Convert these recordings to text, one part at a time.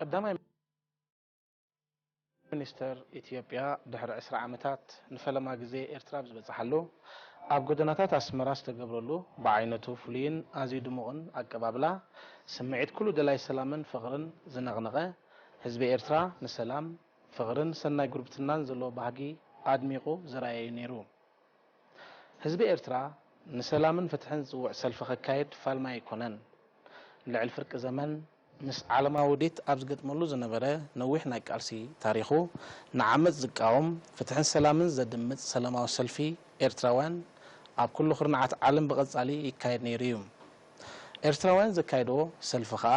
ቀዳማይ ሚኒስተር ኢትዮጵያ ድሕሪ ዕስራ ዓመታት ንፈለማ ግዜ ኤርትራ ኣብ ዝበጽሓሉ፣ ኣብ ጎደናታት ኣስመራ ዝተገብረሉ ብዓይነቱ ፍሉይን ኣዝዩ ድሙቕን ኣቀባብላ፣ ስምዒት ኩሉ ደላይ ሰላምን ፍቕርን ዝነቕነቐ፣ ህዝቢ ኤርትራ ንሰላም፣ ፍቕርን ሰናይ ጉርብትናን ዘለዎ ባህጊ ኣድሚቑ ዘርኣየ እዩ ነይሩ። ህዝቢ ኤርትራ ንሰላምን ፍትሕን ዝጽውዕ ሰልፊ ከካይድ ፋልማይ ኣይኮነን። ልዕሊ ፍርቂ ዘመን ምስ ዓለማዊ ውዲት ኣብ ዝገጥመሉ ዝነበረ ነዊሕ ናይ ቃልሲ ታሪኹ፣ ንዓመጽ ዝቃወም፣ ፍትሕን ሰላምን ዘድምጽ ሰላማዊ ሰልፊ ኤርትራውያን ኣብ ኩሉ ኩርናዓት ዓለም ብቐጻሊ ይካየድ ነይሩ እዩ። ኤርትራውያን ዘካየድዎ ሰልፊ ከኣ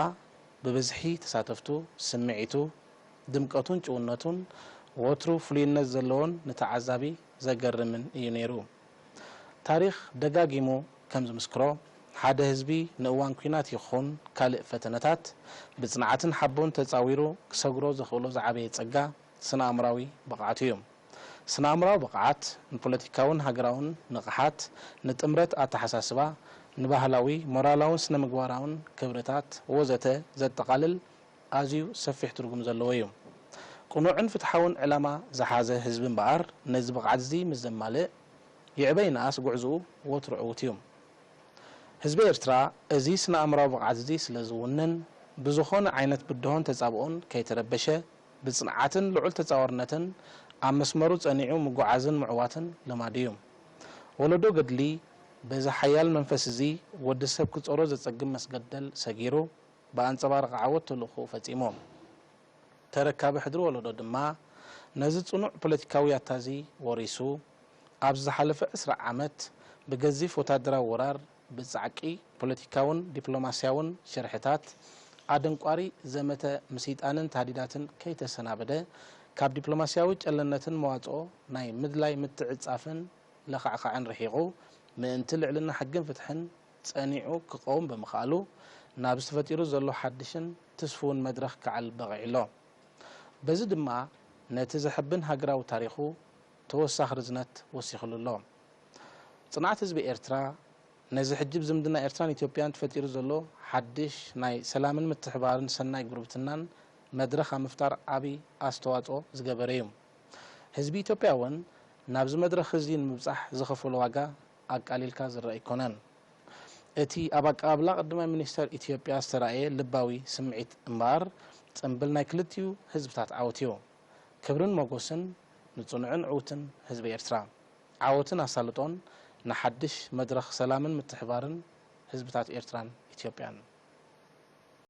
ብብዝሒ ተሳተፍቱ፣ ስምዒቱ፣ ድምቀቱን ጭውነቱን ወትሩ ፍሉይነት ዘለዎን ንተዓዛቢ ዘገርምን እዩ ነይሩ። ታሪኽ ደጋጊሙ ከም ዝምስክሮ፣ ሓደ ህዝቢ ንእዋን ኲናት ይኹን ካልእ ፈተነታት ብጽንዓትን ሓቦን ተጻዊሩ ክሰግሮ ዘኽእሎ ዝዓበየ ጸጋ ስነ-ኣእምራዊ ብቕዓቱ እዩ። ስነ-ኣእምራዊ ብቕዓት ንፖለቲካውን ሃገራውን ንቕሓት፣ ንጥምረት ኣተሓሳስባ፣ ንባህላዊ፣ ሞራላውን ስነ-ምግባራውን ክብርታት ወዘተ ዘጠቓልል ኣዝዩ ሰፊሕ ትርጉም ዘለዎ እዩ። ቅኑዕን ፍትሓውን ዕላማ ዝሓዘ ህዝቢ እምበኣር፣ ነዚ ብቕዓት'ዚ ምስ ዘማልእ፣ ይዕበ ይንኣስ ጉዕዞኡ ወትሩ ዕዉት እዩ። ህዝቢ ኤርትራ እዚ ስነ-ኣእምራዊ ብቕዓት'ዚ ስለ ዝውንን፣ ብዝኾነ ዓይነት ብድሆን ተጻብኦን ከይተረበሸ፣ ብጽንዓትን ልዑል ተጻዋርነትን ኣብ መስመሩ ጸኒዑ ምጉዓዝን ምዕዋትን ልማዱ እዩ። ወለዶ ገድሊ በዚ ሓያል መንፈስ'ዚ ወዲ ሰብ ክጾሮ ዘጸግም መስገደል ሰጊሩ፣ ብኣንጸባርቂ ዓወት ተልእኾኡ ፈጺሙ። ተረካቢ ሕድሪ ወለዶ ድማ ነዚ ጽኑዕ ፖለቲካዊ ያታ'ዚ ወሪሱ፣ ኣብዚ ዝሓለፈ ዕስራ ዓመት ብገዚፍ ወታደራዊ ወራር፣ ብጻዕቂ ፖለቲካውን ዲፕሎማስያውን ሽርሕታት፣ ኣደንቋሪ ዘመተ ምስይጣንን ታህዲዳትን ከይተሰናበደ፣ ካብ ዲፕሎማስያዊ ጨለነትን መዋጽኦ ናይ ምድላይ ምትዕጻፍን ለኻዕኻዕን ርሒቑ፣ ምእንቲ ልዕልና ሕግን ፍትሕን ጸኒዑ ክቐውም ብምኽኣሉ፣ ናብዚ ተፈጢሩ ዘሎ ሓድሽን ትስፉውን መድረኽ ክዓል በቒዑ ኣሎ። በዚ ድማ ነቲ ዘሐብን ሃገራዊ ታሪኹ ተወሳኺ ርዝነት ወሲኽሉ ኣሎ። ጽንዓት ህዝቢ ኤርትራ፣ ነዚ ሕጂ ብዝምድና ኤርትራን ኢትዮጵያን ተፈጢሩ ዘሎ ሓድሽ ናይ ሰላምን ምትሕብባርን ሰናይ ጉርብትናን መድረኽ ኣብ ምፍጣር ዓቢ ኣስተዋጽኦ ዝገበረ እዩ። ህዝቢ ኢትዮጵያ እውን ናብዚ መድረኽ እዚ ንምብጻሕ ዝኸፈሎ ዋጋ ኣቃሊልካ ዝረኣ ኣይኮነን። እቲ ኣብ ኣቀባብላ ቀዳማይ ሚኒስተር ኢትዮጵያ ዝተራእየ ልባዊ ስምዒት እምበኣር፣ ጽምብል ናይ ክልቲኡ ህዝብታት ዓወት እዩ። ክብርን ሞጎስን ንጽኑዕን ዕዉትን ህዝቢ ኤርትራ። ዓወትን ኣሳልጦን ንሓድሽ መድረኽ ሰላምን ምትሕባርን ህዝብታት ኤርትራን ኢትዮጵያን።